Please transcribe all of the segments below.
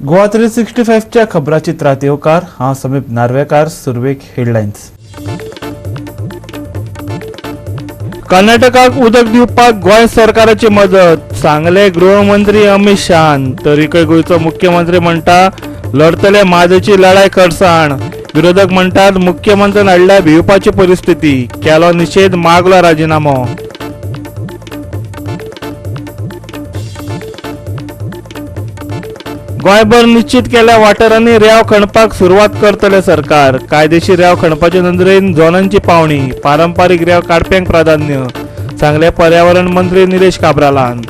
गोवा 365च्या खबराचित्रात येवकार. हांव समीप नार्वेकार. सुरवेक हेडलायन्स. कर्नाटकाक उदक दिवपाक गोंय सरकाराची मदत, सांगले गृहमंत्री अमित शहान. तरीकय गोंयचो मुख्यमंत्री म्हणटा लढतले म्हादयची लढाय खरसाण. विरोधक म्हणटात मुख्यमंत्र्यान हाडल्या भिवपाची परिस्थिती, केलो निशेध, मागलो राजिनामो. गोंयभर निश्चित केल्या वाठारांनी रेंव खणपाक सुरवात करतले सरकार. कायदेशीर रेंव खणपाचे नदरेन झोनांची पावणी, पारंपारीक रेंव काडप्यांक प्राधान्य, सांगले पर्यावरण मंत्री निलेश काब्रालान.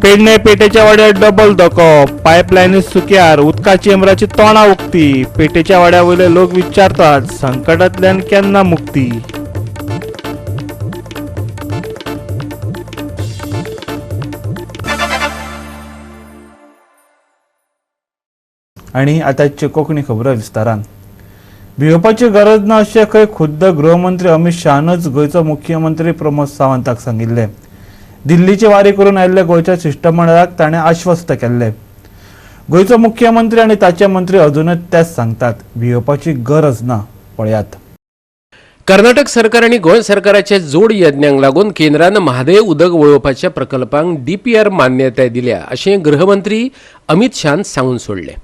पेडणे पेटेच्या वाड्यार डबल धोको, पायपलायनी सुक्यार, उदका चेंबराची तोंडां उक्ती. पेटेच्या वाड्या वयले लोक विचारतात संकटांतल्यान केन्ना मुक्ती. आणि आतांच्यो कोंकणी खबरो विस्तारान. भिवपाची गरज ना अशें खंय खुद्द गृहमंत्री अमित शहानच गोंयचो मुख्यमंत्री प्रमोद सावंताक सांगिल्लें. दिल्लीची वारी करून आयिल्ल्या गोंयच्या शिश्टमंडळाक ताणें आश्वस्त केल्लें. गोंयचो मुख्यमंत्री आनी ताचे मंत्री अजुनय तेच सांगतात, भिवपाची गरज ना. पळयात. कर्नाटक सरकार आनी गोंय सरकाराच्या जोड यत्नांक लागून केंद्रान म्हादय उदक वळोवपाच्या प्रकल्पांक डीपीआर मान्यताय दिल्या अशें गृहमंत्री अमित शहान सांगून सोडलें.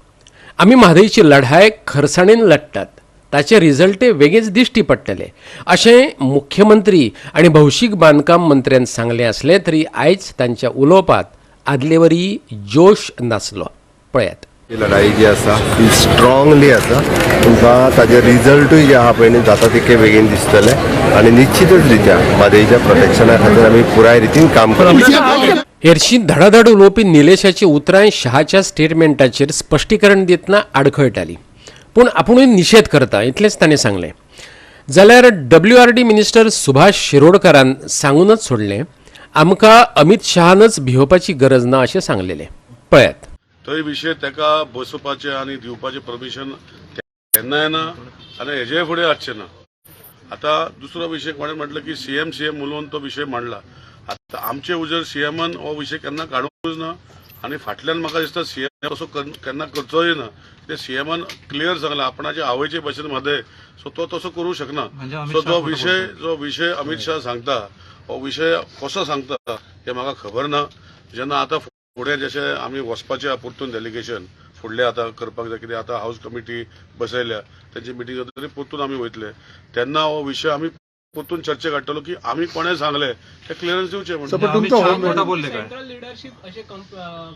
आमी म्हादयची लढाय खरसाणेन लढटात, ताचे रिझल्ट वेगळेच दिश्टी पडटले अशें मुख्यमंत्री आनी भौशीक बांदकाम मंत्र्यान सांगलें आसलें तरी आयज तांच्या उलोवपांत आदलेवरी जोश नासलो. पळयात. ही लढाई जी आसा ती स्ट्रांगली आसा. तुमकां ताजे रिजल्टूय जे आहा पळय न्ही जाता तितके बेगीन दिसतले आनी निश्चितच रित्या म्हादयच्या प्रोटेक्शना खातीर आमी पुराय रितीन काम करतले. हेरशी धडाधड उलोवपी निलेशाची उतरां शहाच्या स्टेटमेंटाचेर स्पश्टीकरण दितना आडखळटाली, पूण आपुणूय निशेध करता इतलेंच ताणें सांगलें. जाल्यार डब्ल्यूआरडी मिनिस्टर सुभाष शिरोडकारान सांगूनच सोडलें, आमकां अमित शहानच भिवपाची गरज ना अशें सांगलेलें. पळयात. थंय विशय ताका बसोवपाचें आनी दिवपाचें परमिशन केन्नाय ना आनी हेजे फुडें आसचें ना. आतां दुसरो विशय कोणें म्हटलें की सीएम सीएम उलोवन तो विशय मांडला. आतां आमचे उजर सीएमान हो विशय केन्ना काडूंकच ना आनी फाटल्यान म्हाका दिसता सीएम असो केन्ना करचोय ना. ते सीएमान क्लियर सांगलां आपणाचे आवयचे भशेन म्हादय, सो तो तसो करूंक शकना. सो जो विशय अमित शाह सांगता हो विशय कसो सांगता हें म्हाका खबर ना. जेन्ना आतां फुडें जशें आमी वचपाचें परतून डेलिगेशन फुडलें आतां करपाक जाय, कित्याक आतां हावज कमिटी बसयल्या, तेंची मिटींग जातली, परतून आमी वयतले तेन्ना हो विशय आमी परतून चर्चेक हाडटलो की आमी कोणें सांगलें तें क्लियरन्स दिवचें म्हणून. सेंट्रल लिडरशीप अशे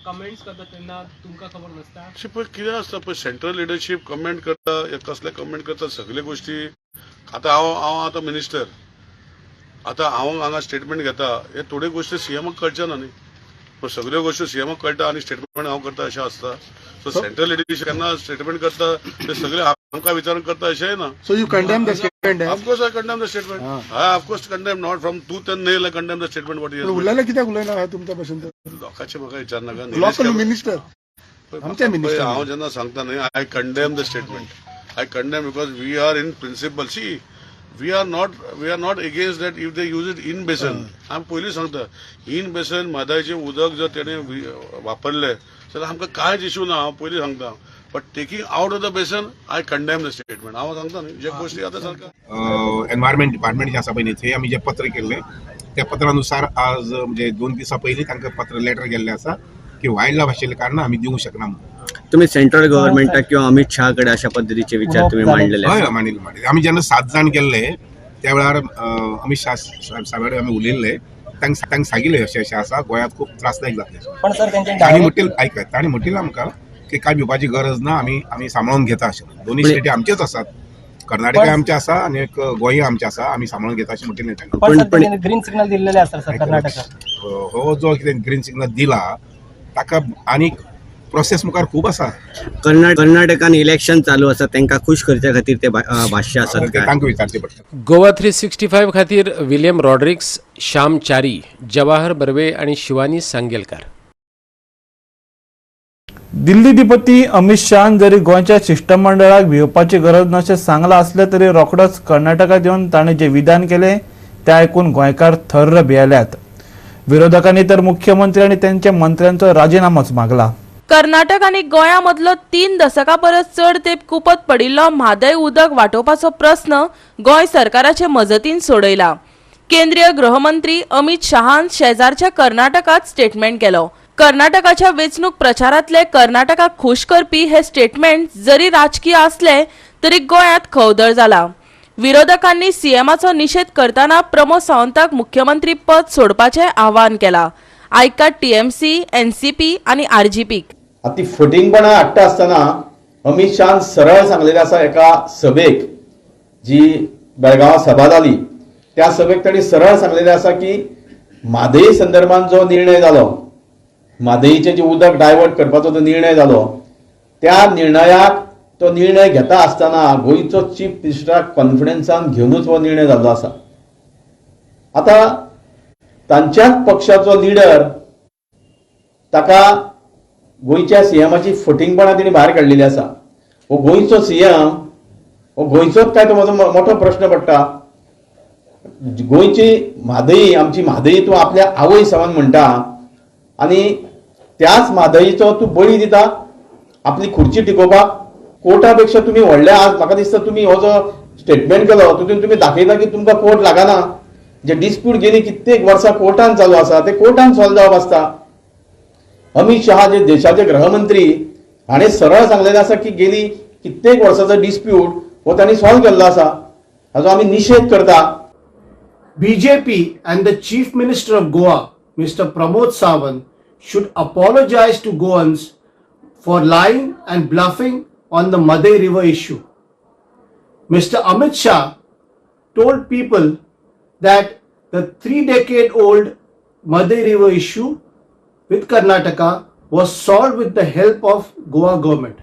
कमेंट्स करता तेन्ना तुमकां खबर नासता? पळय कितें आसता पळय, सेंट्रल लिडरशीप कमेंट करता, कसले कमेंट करता सगळे गोश्टी. आतां हांव आतां मिनिस्टर, आतां हांव हांगा स्टेटमेंट घेता, हे थोड्यो गोश्टी सीएमाक कळचे ना न्ही. पण सगळ्यो गोश्टी सीएमाक कळटा आनी स्टेटमेंट हांव करता अशें आसता. सो सेंट्रल लिडरशीप केन्ना स्टेटमेंट करता ते सगळे आमकां विचारून करता अशेंय ना. So you condemn the statement? Of course I condemn the statement. I of course condemn, not from tooth and nail I condemn the statement. What is उलयला कित्याक उलयना तुमच्या भशेन? लोकांचे म्हाका विचारनाका. लोकल मिनिस्टर, आमचे मिनिस्टर. हांव जेन्ना सांगता न्ही, I condemn the statement. I condemn because we are in principle. See, we are not against that if they use it in basin. आमी पयलीं सांगता, इन बेसन म्हादयचें उदक जर तेणें वापरलें जाल्यार आमकां कांयच इशू ना. हांव पयलीं सांगता, but taking out of the basin I condemn the statement. हांव सांगता न्ही जे गोश्टी आतां सरकार एनवायरमेंट डिपार्टमेंट जें आसा पळय न्ही, थंय आमी जें पत्र केल्लें त्या पत्रानुसार आज म्हणजे 2 दिसां पयलीं तांकां पत्र लेटर गेल्लें आसा की वायल्ड लायफ आशिल्ल्या कारणान आमी दिवंक शकना म्हणून. तुम्ही सेंट्रल गव्हर्नमेंटाक किंवा अमित शहा कडे अशा पद्धतीचे विचार तुम्ही मांडलेले? हय, मांडिल्ले. आमी जेन्ना 7 जाण गेल्ले त्या वेळार अमित शहा साहेबा कडेन आमी उलयल्ले, तांकां सांगिल्लें अशें अशें आसा, गोंयांत खूब त्रासदायक जातलें. तांणी म्हटिल्लें, आयकय, तांणी म्हटिल्लें आमकां की कांय भिवपाची गरज ना, आमी सांबाळून घेता अशें. दोनूय स्टेटी आमचेच आसात, कर्नाटका आमचें आसा आनी एक गोंय आमचें आसा, आमी सांबाळून घेता अशें म्हटिल्लें तांणी. ग्रीन सिग्नल दिल्लेले आसा सर कर्नाटकाक. हो जो कितें ग्रीन सिग्नल दिला ताका आनीक प्रोसेस मुखार खूब आसा. कर्नाटकान इलेक्शन चालू आसा, तांकां खुश करच्या खातीर ते भाश्य आसत काय? तांकां विचारचें पडटा. गोवा 365 खातीर विलियम रॉड्रिक्स, श्याम च्यारी, जवाहर बर्वे आनी शिवानी सांगेलकार. दिल्लीधिपती अमित शहान जरी गोंयच्या शिश्टमंडळाक भिवपाची गरज ना अशें सांगलां आसलें तरी रोखडोच कर्नाटकांत येवन ताणें जें विधान केलें तें आयकून गोंयकार थर्र भियेल्यात. विरोधकांनी तर मुख्यमंत्री आनी त्यांच्या मंत्र्यांचो राजीनामोच मागला. कर्नाटक आनी गोंया मदलो 3 दशकां परस चड तेंप कुपत पडिल्लो म्हादय उदक वाटोवपाचो प्रस्न गोंय सरकाराचे मजतीन सोडयला. केंद्रीय गृहमंत्री अमित शहान शेजारच्या कर्नाटकात स्टेटमेंट केलो. कर्नाटकाच्या वेंचणूक प्रचारांतले कर्नाटकाक खूश करपी हे स्टेटमेंट जरी राजकीय आसले तरी गोंयांत खवदळ जाला. विरोधकांनी सीएमाचो निशेध करतना प्रमोद सावंताक मुख्यमंत्री पद सोडपाचें आवाहन केलां. आयकात टीएमसी, एनसीपी आनी आरजीपीक. आतां ती फटींगपणां हाडटा आसतना अमित शहान सरळ सांगलेलें आसा एका सभेक, जी बेळगांवां सभा जाली त्या सभेक तांणी सरळ सांगलेलें आसा की म्हादय संदर्भात जो निर्णय जालो, म्हादयचें जें उदक डायवर्ट करपाचो जो निर्णय जालो, त्या निर्णयाक तो निर्णय घेता आसतना गोंयचो चीफ मिनिस्टराक कॉन्फिडन्सान घेवनूच हो निर्णय जाल्लो आसा. आतां तांच्याच पक्षाचो लिडर ताका गोंयच्या सीएमाची फटींगपणां तिणें भायर काडलेली आसा. हो गोंयचो सीएम हो गोंयचोच काय तो म्हजो मोठो प्रश्न पडटा. गोंयची म्हादई, आमची म्हादई तूं आपल्या आवय समान म्हणटा आनी त्याच म्हादईचो तूं बळी दिता आपली खुर्ची टिकोवपाक. कोर्टा पेक्षा तुमी व्हडले आज म्हाका दिसता तुमी हो जो स्टेटमेंट केलो तितून तुमी दाखयता की तुमकां कोर्ट लागना. जे डिस्प्यूट गेली कित्येक वर्सां कोर्टान चालू आसा ते कोर्टान सॉल्व जावप आसता. अमित शहा जे देशाचे गृहमंत्री हाणें सरळ सांगलेलें आसा की गेली कित्येक वर्साचो डिस्प्यूट हो तांणी सॉल्व केल्लो आसा, हाजो आमी निशेध करता. BJP and the Chief Minister of Goa, Mr. Pramod Sawant, should apologize to Goans for lying and bluffing on the Mhadei River issue. Mr. Amit Shah told people that the 3-decade-old Mhadei River issue with Karnataka was solved with the help of Goa government.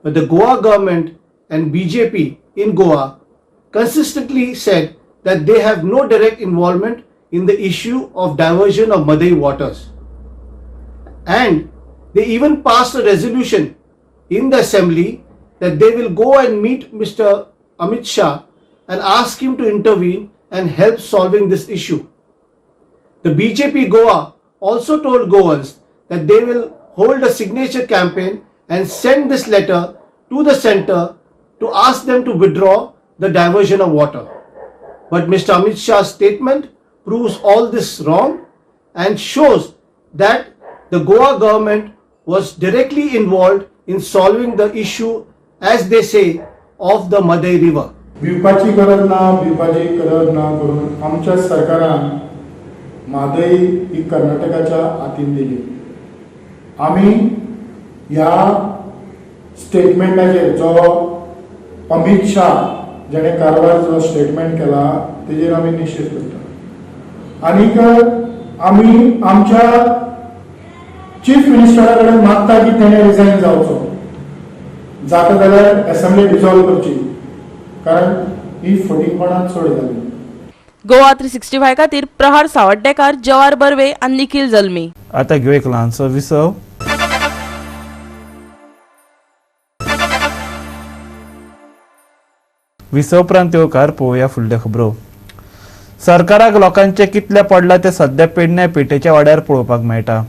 But the Goa government and BJP in Goa consistently said that they have no direct involvement in the issue of diversion of Mhadei waters. And they even passed a resolution in the assembly that they will go and meet Mr. Amit Shah and ask him to intervene and help solving this issue. The BJP Goa also told Goans that they will hold a signature campaign and send this letter to the center to ask them to withdraw the diversion of water. But Mr. Amit Shah's statement proves all this wrong and shows that the Goa government was directly involved in solving the issue, as they say, of the Mhadei River. भिवपाची गरज ना, भिवपाची गरज ना करून आमच्या सरकारान म्हादय ही कर्नाटकाच्या हातीन दिली. आमी ह्या स्टेटमेंटाचेर जो अमित शाह जेणे कारवार जो स्टेटमेंट केला तेजेर आमी निशेध करता आनीक आमी आमच्या चीफ मिनिस्टरा कडेन मागता की तेणें रिजायन जावचो, जाता जाल्यार एसेंब्ली डिजॉल्व करची, कारण ही फटींगपणां चड जाली. गोवा 365 खातीर प्रहार सावड्डेकार, जवार बर्वे आनी निखिल जल्मी. आता घेऊ एक ल्हानसो विसव. विसव उपरांत येवकार पळोवया फुडल्यो खबरो. सरकाराक लोकांचे कितले पडला ते सध्या पेडण्या पेठेच्या वाड्यार पळोवपाक मेळटा.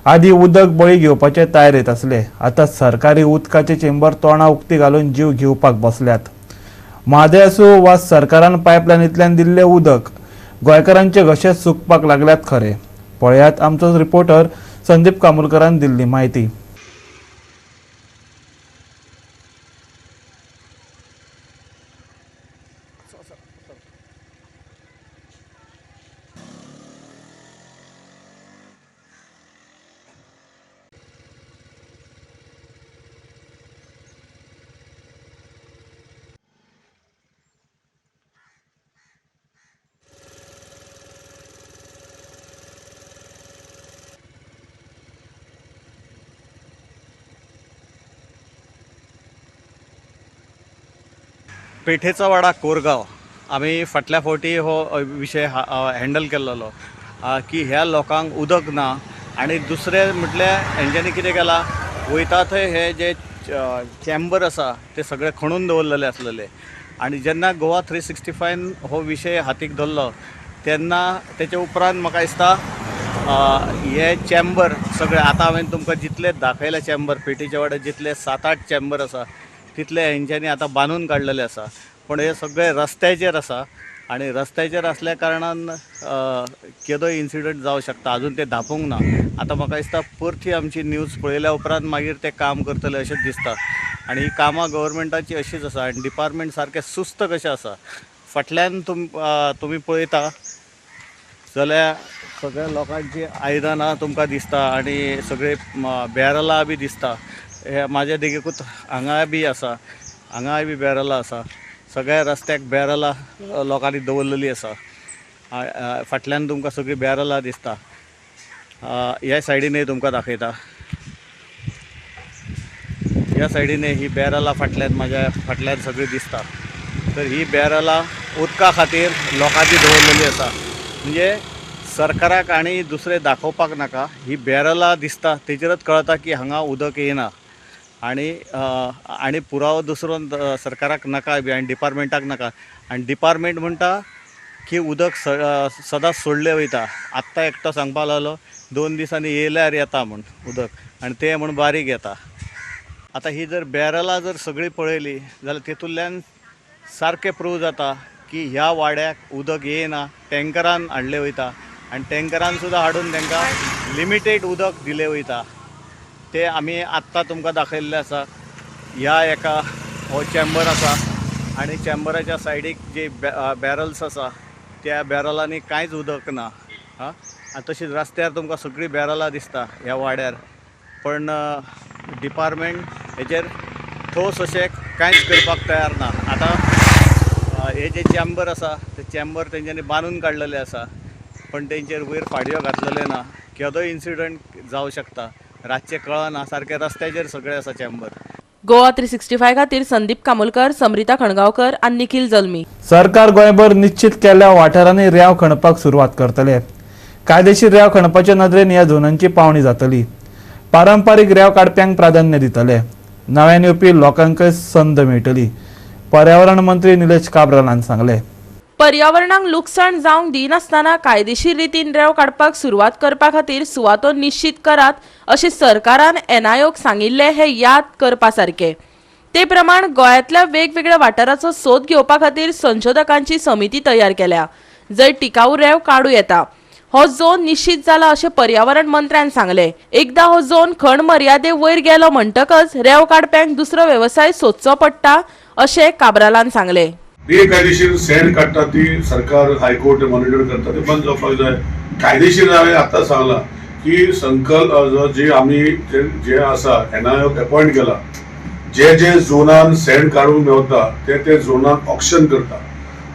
आदी उदक बळी घेवपाचे तयारेंत आसले, आतां सरकारी उदकाचे चेंबर तोंडां उक्ती घालून जीव घेवपाक बसल्यात. म्हादय आसूं वा सरकारान पायपलायनींतल्यान दिल्लें उदक, गोंयकारांचे घशे सुकपाक लागल्यात खरे. पळयात आमचो रिपोर्टर संदीप कामुलकरान दिल्ली म्हायती. पेठेचा वाडा कोरगांव आमी फाटल्या फावटी हो विशय हँडल केल्लो की ह्या लोकांक उदक ना आनी दुसरें म्हटल्यार हेंच्यांनी कितें केलां वयता थंय हे जे चॅम्बर आसा ते सगळे खणून दवरलेले आसलेले आनी जेन्ना गोवा 365 हो विशय हातीक धरलो तेन्ना तेच्या उपरांत म्हाका दिसता हे चॅम्बर सगळे आतां हांवें तुमकां जितले दाखयले चॅम्बर, पेठेच्या वाड्यार जितले 7-8 चॅम्बर आसा तितले हेंच्यांनी आतां बांदून काडलेले आसा. पूण हे सगळे रस्त्याचेर आसा आनी रस्त्याचेर आसल्या कारणान केदोय इन्सिडंट जावं शकता. अजून ते धापूंक ना. आतां म्हाका दिसता परती आमची न्यूज पळयल्या उपरांत मागीर ते काम करतले अशें दिसता. आनी ही कामां गव्हर्मेंटाची अशीच आसा आनी डिपार्टमेंट सारकें सुस्त कशें आसा. फाटल्यान तुमी पळयता जाल्यार सगळ्या लोकांची आयदनां तुमकां दिसता आनी सगळे बॅरलां बी दिसता. हे म्हाज्या देगेकूच हांगाय बी आसा, हांगाय बी बॅरलां आसा. सगळ्या रस्त्याक बॅरलां लोकांनी दवरलेली आसा. फाटल्यान तुमकां सगळीं बॅरलां दिसता. ह्या सायडीनय तुमकां दाखयता. ह्या सायडीनय ही बॅरलां फाटल्यान म्हाज्या फाटल्यान सगळीं दिसता. तर ही बॅरलां उदका खातीर लोकांची दवरलेली आसा. म्हणजे सरकाराक आनी दुसरें दाखोवपाक नाका, ही बॅरलां दिसता तेजेरच कळटा की हांगा उदक येना. आनी आनी पुरावो दुसरो सरकाराक नाका बी आनी डिपार्टमेंटाक नाका. आनी डिपार्टमेंट म्हणटा की उदक सदांच सोडलें वयता. आत्तां एकटो सांगपाक लागलो 2 दिसांनी येयल्यार येता म्हूण उदक, आनी तें म्हूण बारीक येता. आतां ही जर बॅरलां जर सगळीं पळयली जाल्यार तितूंतल्यान सारकें प्रूव जाता की ह्या वाड्याक उदक येना, टँकरान हाडलें वयता आनी टँकरान सुद्दां हाडून तांकां लिमिटेड उदक दिलें वयता. ते आमी आत्तां तुमकां दाखयल्लें आसा. ह्या एका हो चॅम्बर आसा आनी चॅम्बराच्या सायडीक जे बॅरल्स आसा त्या बॅरलांनी कांयच उदक ना. हां, आनी तशीच रस्त्यार तुमकां सगळीं बॅरलां दिसता ह्या वाड्यार. पण डिपार्टमेंट हेचेर ठोस अशें कांयच करपाक तयार ना. आतां हे जे चॅम्बर आसा ते चॅम्बर तेंच्यांनी बांदून काडलेले आसा, पण तेंचेर वयर फाडयो घातलेले ना. केदोय इन्सिडंट जावं शकता, रातचें कळना, सारकें रस्त्याचेर सगळें आसा चॅम्बर. गोवा 365 खातीर संदीप कामोलकर, समरिता खणगांवकर आनी निखिल जल्मी. सरकार गोंयभर निश्चित केल्ल्या वाठारांनी रेंव खणपाक सुरवात करतले. कायदेशीर रेंव खणपाच्या नदरेन ह्या झोनांची पावणी जातली. पारंपारीक रेंव काडप्यांक प्राधान्य दितले. नव्यान येवपी लोकांकय संद मेळटली. पर्यावरण मंत्री निलेश काब्रालान सांगले. पर्यावरणाक लुकसाण जावंक दिनासतना कायदेशीर रितीन रेंव काडपाक सुरवात करपा खातीर सुवातो निश्चित करात अशें सरकारान एनआयओक सांगिल्लें हें याद करपा सारकें. ते प्रमाण गोंयांतल्या वेगवेगळ्या वाठाराचो सोद घेवपा खातीर संशोधकांची समिती तयार केल्या, जंय टिकाऊ रेंव काडूं येता. हो झोन निश्चित जाला अशें पर्यावरण मंत्र्यान सांगलें. एकदां हो झोन खण मर्यादे वयर गेलो म्हणटकच रेंव काडप्यांक दुसरो वेवसाय सोदचो पडटा अशें काब्रालान सांगलें. बेकायदेशीर सँड काडटा ती सरकार हायकोर्ट मॉनिटर करता, ते बंद जावपाक जाय. कायदेशीर हांवें आतां सांगलां की संकल्प जे आमी जे आसा एनआयओक अपॉयंट केला, जे जे झोनान सँड काडूंक मेवता ते ते झोनान ऑक्शन करता.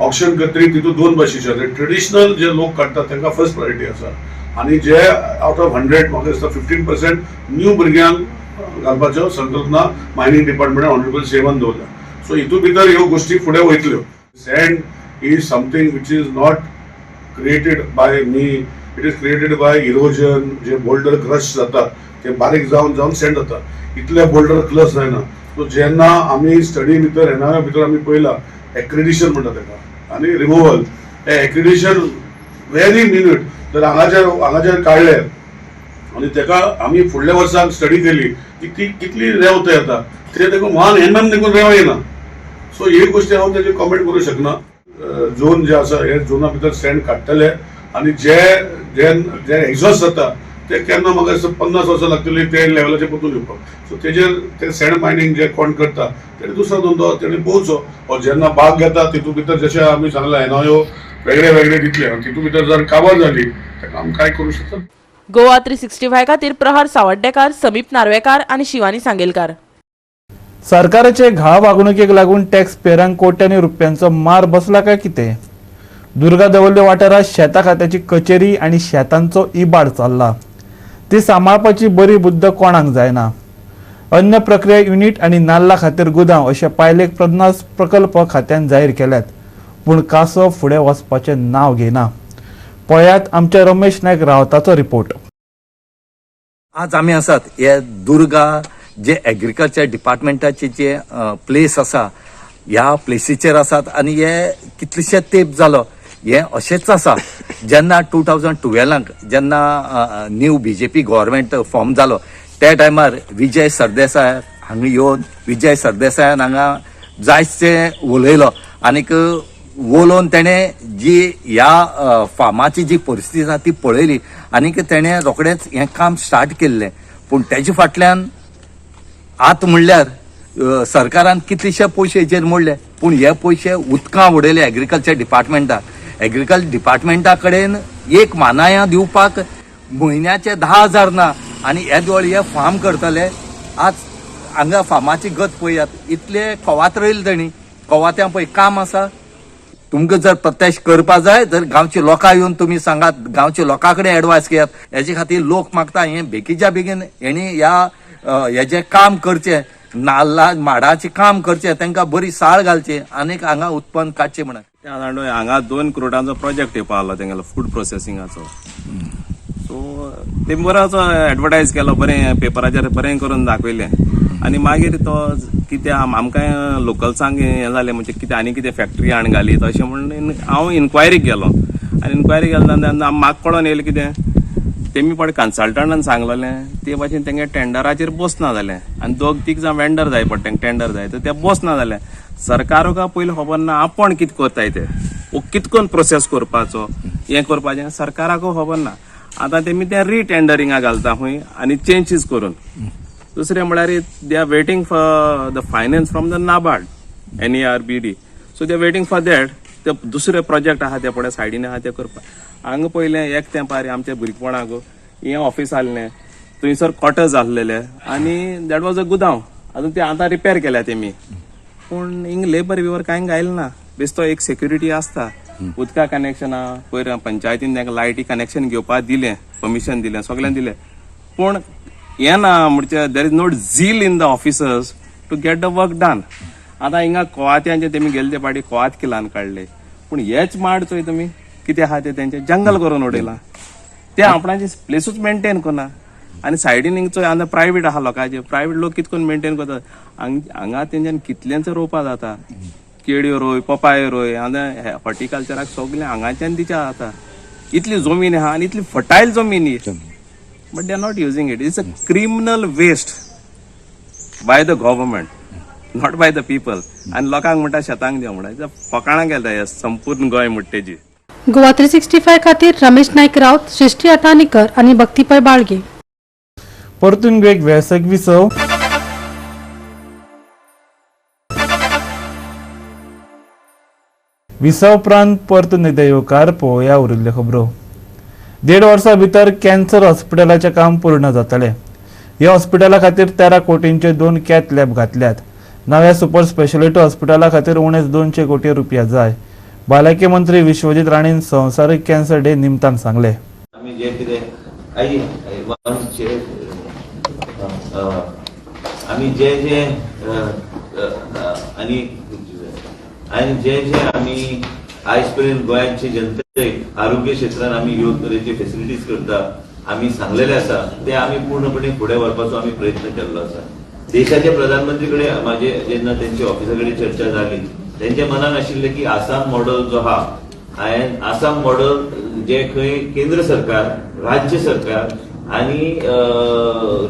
ऑक्शन करतकीर तितूंत 2 भाशेचे आसा. ट्रेडिशनल जे लोक काडटा तांकां फर्स्ट प्रायोरिटी आसा आनी जे आवट ऑफ 100 म्हाका दिसता 15% न्यू भुरग्यांक घालपाच्यो संकल्पना मायनींग डिपार्टमेंटान ऑनरेबल सीएमान दवरल्या. सो हितून भितर ह्यो गोश्टी फुडें वयतल्यो. Sand is something which is not created by me, it is created by erosion. J boulder crush जातात ते बारीक जावन जावन सँड जाता. इतले बोल्डर क्रश जायना. सो जेन्ना आमी स्टडी भितर एनआयओ भितर आमी पळयला एक्रिडिशन म्हणटा ताका आनी रिमुवल, हे एक्रिडिशन व्हेरी मिन्यूट. जर हांगाचेर काडले आनी ताका आमी फुडल्या वर्साक स्टडी केली की ती कितली रेंव थंय येता, ते देखून 1 mm देखून रेंव येना. सो ही गोश्टी हांव तेजेर कॉमेंट करूं शकना. झोन जे आसा हे झोना भितर सँड काडटले आनी जे जे जे एक्झॉस्ट जाता ते केन्ना म्हाका दिसता 50 वर्सां लागतली ते लेवलाचेर परतून येवपाक. सो तेजेर ते सँड मायनींग जे कोण करता तेणे दुसरो धंदो तेणे पळोवचो. ओ जेन्ना बाग घेता तितून भितर जशें आमी सांगलां एनआयओ वेगळे वेगळे दितले आनी तितून भितर जर काबार जाली ताका आमी कांय करूं शकता. गोवा 365 खातीर प्रहार सावड्डेकार, समीप नार्वेकार आनी शिवानी सांगेलकार. सरकाराचे घाळ वागणुकेक लागून टॅक्स पेयरांक कोट्यांनी रुपयांचो मार बसला काय कितें? दुर्गा दवल्ले वाठारांत शेता खात्याची कचेरी आनी शेतांचो इबाड चल्ला. ती सांबाळपाची बरी बुद्द कोणाक जायना. अन्न प्रक्रिया युनिट आनी नाल्ला खातीर गुदांव अशे पायलेक 50 प्रकल्प खात्यान जाहीर केल्यात, पूण कासो फुडें वचपाचें नांव घेना. पळयात आमच्या रमेश नायक रावताचो रिपोर्ट. आज आमी आसात हे दुर्गा जे एग्रीकल्चर डिपार्टमेंटाचे जे प्लेस आसा ह्या प्लेसीचेर आसात आनी हे कितलेशे तेंप जालो हें अशेंच आसा. जेन्ना 2012 जेन्ना न्यू BJP government form जालो त्या टायमार विजय सरदेसाय हांगा येवन विजय सरदेसायान हांगा जायतें उलयलो आनीक उलोवन तेणें जी ह्या फार्माची जी परिस्थिती आसा ती पळयली आनीक तेणें रोखडेंच हें काम स्टार्ट केल्लें. पूण तेजे फाटल्यान आतां म्हणल्यार सरकारान कितलेशे पयशे हेजेर मोडले, पूण हे पयशे उदकां उडयले एग्रीकल्चर डिपार्टमेंटाक. एग्रीकल्चर डिपार्टमेंटा कडेन एक मानायां दिवपाक म्हयन्याचे 10,000 ना आनी येदोळ हे फार्म करतले. आज हांगा फार्माची गत पळयात, इतले कवात रोयले तेणी, कवात्यां पळय काम आसा. तुमकां जर प्रत्यक्ष करपा जाय तर गांवच्या लोकां येवन तुमी सांगात, गांवच्या लोकां कडेन एडवायस घेयात. हेजे खातीर लोक मागता हें बेगीच्या बेगीन हेणी ह्या हेजें काम करचें, नाल्ला माडाचें काम करचें, तांकां बरी साळ घालची आनीक हांगा उत्पन्न काडचें म्हणून. हांगा 2 करोडांचो प्रोजेक्ट येवपा आसलो तेंगेलो फूड प्रोसेसिंगाचो. सो तेमी बरोच एडवर्टायज केलो, बरें पेपराचेर बरें करून दाखयलें आनी मागीर तो कितें आमकां लोकल्सांक हें जालें म्हणजे कितें आनी कितें फॅक्टरी हाडून घाली अशें म्हणून हांव इन्क्वायरीक गेलो आनी इन्क्वायरी गेलो तेन्ना म्हाका कळोन येयलें कितें तेमी पळय कन्सल्टंटान सांगलेलें ते भाशेन तेंगे टेंडराचेर बसना जालें आनी 2-3 जाण वेंडर जाय पडटा तेंका टेंडर जाय तर ते बसना जालें. सरकारूका पयलीं खबर ना आपूण कितें करताय ते, वो कितें करून प्रोसेस करपाचो हें करपाचें सरकाराकूय खबर ना. आतां तेमी तें रिटेंडरिंगा घालता खंय आनी चेंजीस करून. दुसरें म्हळ्यार they are waiting for the finance from the NABARD NARBD, so they are waiting for that. ते दुसरे प्रोजेक्ट आहा ते पळय सायडीन आहा ते करपाक. हांगा पयलें एक तेंपार आमच्या भुरगेपणाक हें ऑफिस आहलें, थंयसर क्वॉर्टर्स आहलेले आनी that was a गुदांव. आतां ते आतां रिपेर केल्या तेमी, पूण हिंग लेबर बिबर कांय घायलें ना. बेस्तो एक सेक्युरिटी आसता, उदका कनेक्शन आहा, पयर पंचायतीन तांकां लायटी कनेक्शन घेवपाक दिलें, परमिशन दिलें, सगळ्यांक दिलें, पूण हें ना म्हणजे there is not zeal in the officers to get the work done. आतां हिंगा कोवात्यांचे तेमी गेले ते पाटी कोवात किलान काडले, पूण हेच माड चोय तुमी कितें आहा ते तेंचे जंगल करून उडयलां, ते आपणाचे प्लेसूच मेंटेन करना. आनी सायडीन हिंग चोय आतां प्रायवेट आहा लोकांचे, प्रायवेट लोक कितें करून मेंटेन करतात. हांगा तेंच्यान कितलेंच रोवपा जाता, केळयो रोय, पपाय रोय, आतां हॉर्टिकल्चराक सगळें हांगाच्यान दिच्या जाता. इतली जमीन आहा आनी इतली फर्टायल जमीन ही, but they are not using it. It's a criminal waste by the government, not by the people. आनी लोकांक म्हणटा शेतांक दिव म्हणटा, फकाणां केता हे संपूर्ण गोंय म्हणटा तेजी. गोवा 365 खातीर रमेश नायक राऊत, सृष्टी अटाणीकर आनी भक्ती पै बाळगे. परतून एक वेवसायीक विसव. विसव उपरांत परतून एकदा येवकार पळोवया उरिल्ल्यो खबरो. 1.5 वर्सां भितर कॅन्सर हॉस्पिटलाचें काम पूर्ण जातलें. ह्या हॉस्पिटला खातीर 13 कोटींचे 2 कॅथ लॅब घातल्यात. नव्या सुपर स्पेशालिटी हॉस्पिटला खातीर उणेच 200 कोटी रुपया जाय. भलायकी मंत्री विश्वजीत राणेन संवसारीक कॅन्सर डे निमतान सांगलें. आमी जे कितें आमी जे जे आनी आनी जे जे आमी आयज पर्यंत गोंयाचे जनतेक आरोग्य क्षेत्रान आमी ह्यो तरेचे फेसिलिटीज करता आमी सांगलेले आसा ते आमी पूर्णपणे फुडें व्हरपाचो आमी प्रयत्न केल्लो आसा. देशाचे प्रधानमंत्री कडेन म्हाजे जेन्ना तेंच्या ऑफिसा कडेन चर्चा जाली तेंच्या मनान आशिल्लें की आसाम मॉडल जो आहा, हांवें आसाम मॉडल जे खंय केंद्र सरकार, राज्य सरकार आनी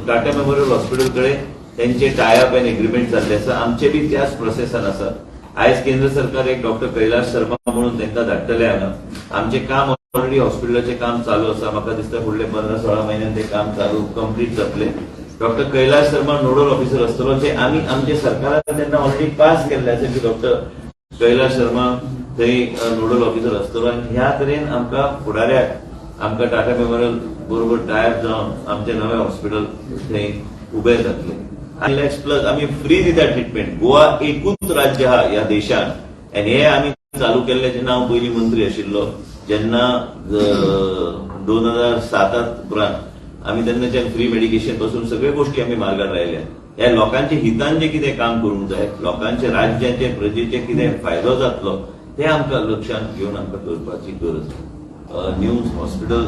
टाटा मेमोरियल हॉस्पिटल कडेन तेंचे टायअप एन्ड एग्रीमेंट जाल्ले आसा. आमचे बी त्याच प्रोसेसान आसा. आयज केंद्र सरकार एक डॉक्टर कैलाश शर्मा म्हणून तांकां धाडटले हांगा. आमचें काम ऑलरेडी हॉस्पिटलाचें काम चालू आसा. म्हाका दिसता फुडले 15-16 म्हयन्यान तें काम चालू कंप्लीट जातलें. Doctor Kailash Sharma nodal officer आसतलो, जे आमी आमच्या सरकारान तेन्ना ऑलरेडी पास केल्ले आसा की डॉक्टर कैलाश शर्मा थंय नोडल ऑफिसर आसतलो. आनी ह्या तरेन आमकां फुडाऱ्याक आमकां टाटा मेमोरियल बरोबर टायप जावन आमचें नवें हॉस्पिटल थंय उबें जातलें. आनी लॅक्स प्लस आमी फ्री दिता ट्रिटमेंट. गोवा एकूच राज्य आहा ह्या देशान आनी हे आमी चालू केल्लें जेन्ना हांव पयलीं मंत्री आशिल्लो जेन्ना 2007 उपरांत आमी तेन्नाच्यान फ्री मेडिकेशन पासून सगळ्यो गोश्टी आमी मार्गार लायल्या. ह्या लोकांच्या हितान जें कितें काम करूंक जाय, लोकांचे राज्याचे प्रजेचे कितें फायदो जातलो तें आमकां लक्षांत घेवन आमकां करपाची गरज. न्यूज हॉस्पिटल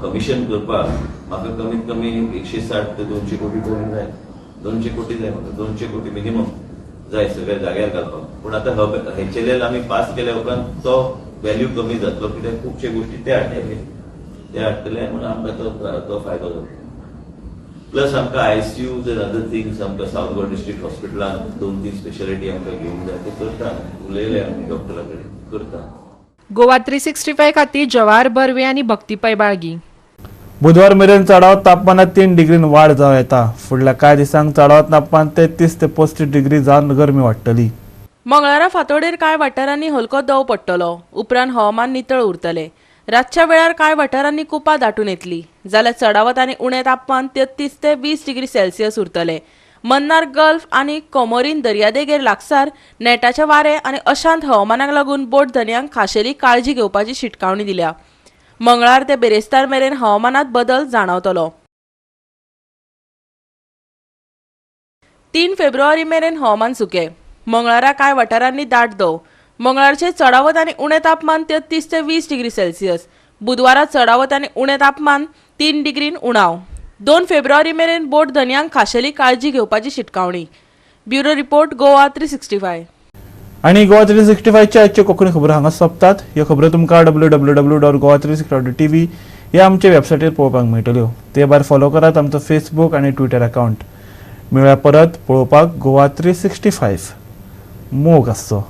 कमिशन करपाक म्हाका कमीत कमी 160 ते 200 कोटी तरी जाय. 200 कोटी जाय म्हाका, 200 कोटी मिनिमम जाय सगळ्या जाग्यार घालपाक. पूण आतां HLL आमी पास केल्या उपरांत तो व्हॅल्यू कमी जातलो, कित्याक खुबशे गोश्टी ते हाडटले, ते हाडटले म्हणून आमकां तो फायदो जातलो. प्लस आमकां आयसीयूज एंड अदर थिंग्स आमकां सावथ गोवा डिस्ट्रिक्ट हॉस्पिटलान 2-3 स्पेशालिटी आमकां घेवंक जाय, ते करता, उलयले आमी डॉक्टरा कडेन करता. गोवा 365 खातीर जवाहर बर्वे आनी भक्ती पैबाळगी. बुधवार मेरेन चडावत तापमानात 3 डिग्रीन वाड जावं येता. फुडल्या कांय दिसांक चडावत तापमान 33 ते 35 डिग्री जावन गरमी वाडटली. मंगळारा फांतोडेर कांय वाठारांनी हलको दव पडटलो. उपरांत हवामान नितळ उरतले. रातच्या वेळार कांय वाठारांनी कुपां दाटून येतली, जाल्यार चडावत आनी उणें तापमान 33 ते 20 डिग्री सेल्सियस उरतले. मन्नार गल्फ आनी कोमोरीन दर्यादेगेर लागसार नेटाचे वारे आनी अशांत हवामानाक लागून बोट धनयांक खाशेली काळजी घेवपाची शिटकावणी दिल्या. मंगळार ते बेरेस्तार मेरेन हवामानात बदल जाणवतलो. 3 फेब्रुवारी मेरेन हवामान सुकें. मंगळारा कांय वाठारांनी दाट दव. मंगळारचे चडावत आनी उणें तापमान 33 ते 20 डिग्री सेल्सियस. बुधवारा चडावत आनी उणें तापमान 3 डिग्रीन उणाव. 2 फेब्रुवारी मेरेन बोट धनयांक खाशेली काळजी घेवपाची शिटकावणी. Bureau report, Goa 365. आनी गोवा 365च्या आजच्यो कोंकणी खबरो हांगा सोंपतात. ह्यो खबरो तुमकां www.goa365.tv ह्या आमच्या वेबसायटीर पळोवपाक मेळटल्यो. ते भायर फॉलो करात आमचो फेसबूक आनी ट्विटर अकावंट. मेळया परत पळोवपाक गोवा 365. मोग आसचो.